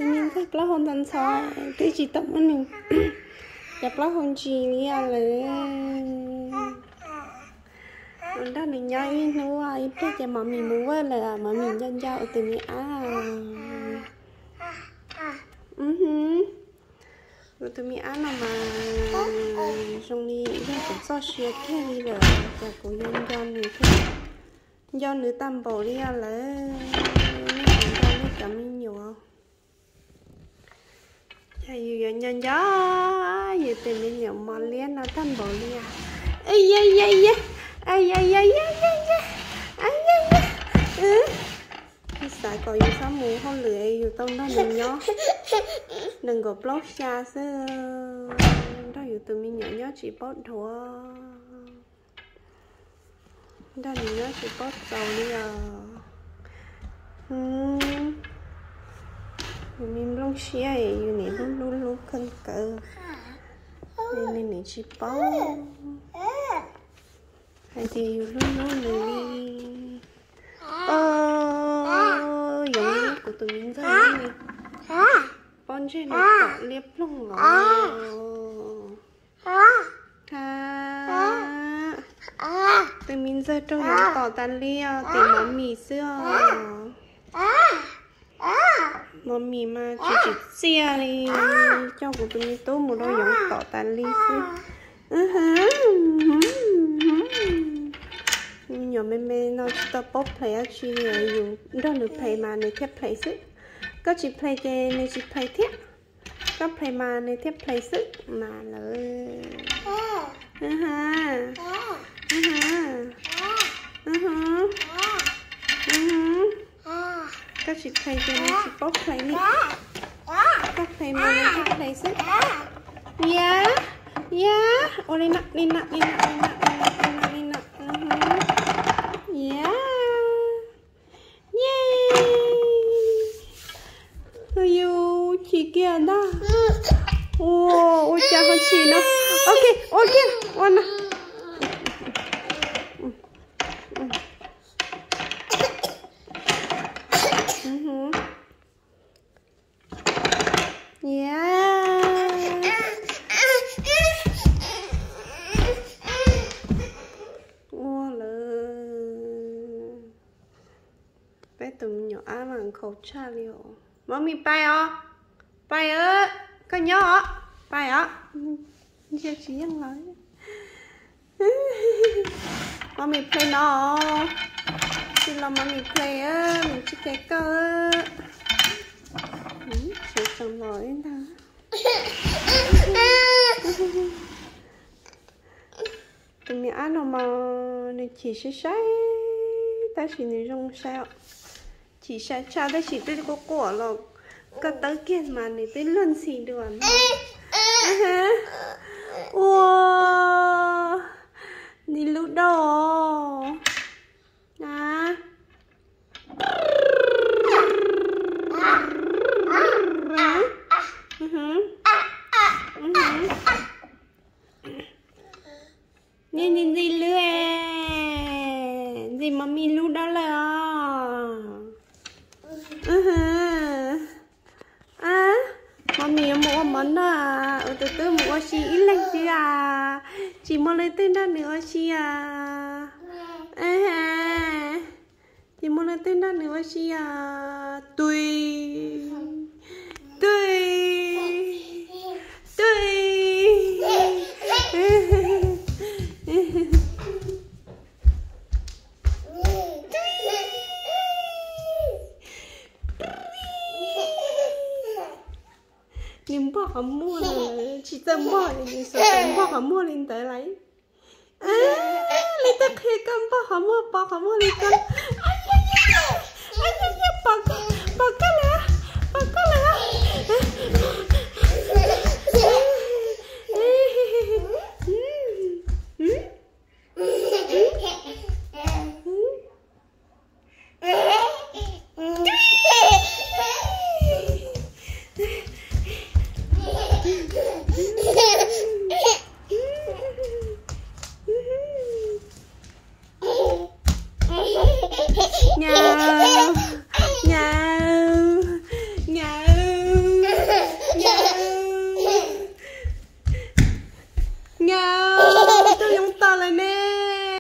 Me ntxawg plaub hau ntxhov ntxhov, twb tsis tau muab nws cov plaub hau ntsis li lawm. Ua nrog nws nyob ib hnub ib pliag ces Mommy mus vaj lawm, Mommy nco nco tus me ab. Tus me ab no mas zoo li yog kuv txoj sia kiag li lawm, ces kuv yuav nco nws thiab, nco nws tag npaum li lawm. Nej puas nco nej cov me nyuam? Yog yus yuav nco nco yus tus me nyuam mos liab no tag npaum li as. Xav kom yus txhob mus hauj lwm, yus tau nrog nws nyob nees nkaum plaub xya xwb, nrog yus tus me nyuam nyob tsis paub dhuav, nrog nws nyob tsis paub txaus li os. Yus me nplooj siab, yus nim hlub hlub hlub kawg kawg, nws nim tsis paub hais tias yus hlub hlub nws li. Yoov, kuv tus me ntxawg li, pob ntseg no tom liab ploog los. Ha, tus me ntxawg raug yoov tom tas li os, tim Mommy xwb os. Mommy mas tsis tsim txiaj li, coj kuv tus me tub mus rau yoov tom tas li xwb. Me nyuam me me no tsis tau paub play dab tsi li, yus nrog nws play mas nws thiaj play xwb. Koj tsis play ces nws tsis play thiab. Koj play mas nws thiaj play xwb mas lawm. Koj tsis play ces nws tsis paub play li. Koj play mas nws thiaj play xwb. Yam, yam, ua li no, li no, li no, li no, li no, li no, li no. Yam. Yus chim kiag ntag. Ua, ua cas ho chim no. Ok, ua kiag, ua no. Yam. Ua lawm. Peb tus me nyuam ab mas nkhaus tshaj li os. Mommy pais os. Pais os. Koj nyob os. Pais os. Ntsia tsis yeej los. Mommy play no. Tsis los Mommy play, nws tsis khe koj. Sawv tsees los ib ntag. Tus me ab no mas nws chim sai sai, tab sis nws zoo sai os. Chim sai tshaj tab sis twb quaj quaj los koj tawb kiag mas nws twb luag ntxhi dua no. Ua, nws lub dab os. Na. Niag ntxim ntxim lub, ntxim Mommy lub dab lawm os. Mommy yuav mus ua mov noj, ua tus tub mus ua si ib leeg xwb as. Tsis muaj leej twg nrog nws ua si as. Tsis muaj leej twg nrog nws ua si as. Tui, tui, tui. Nws npog qhov muag, tsis txawj npog, nws xav npog qhov muag li ntawd lawm. Leej twg qhia koj npog qhov muag, pov qhov muag li koj?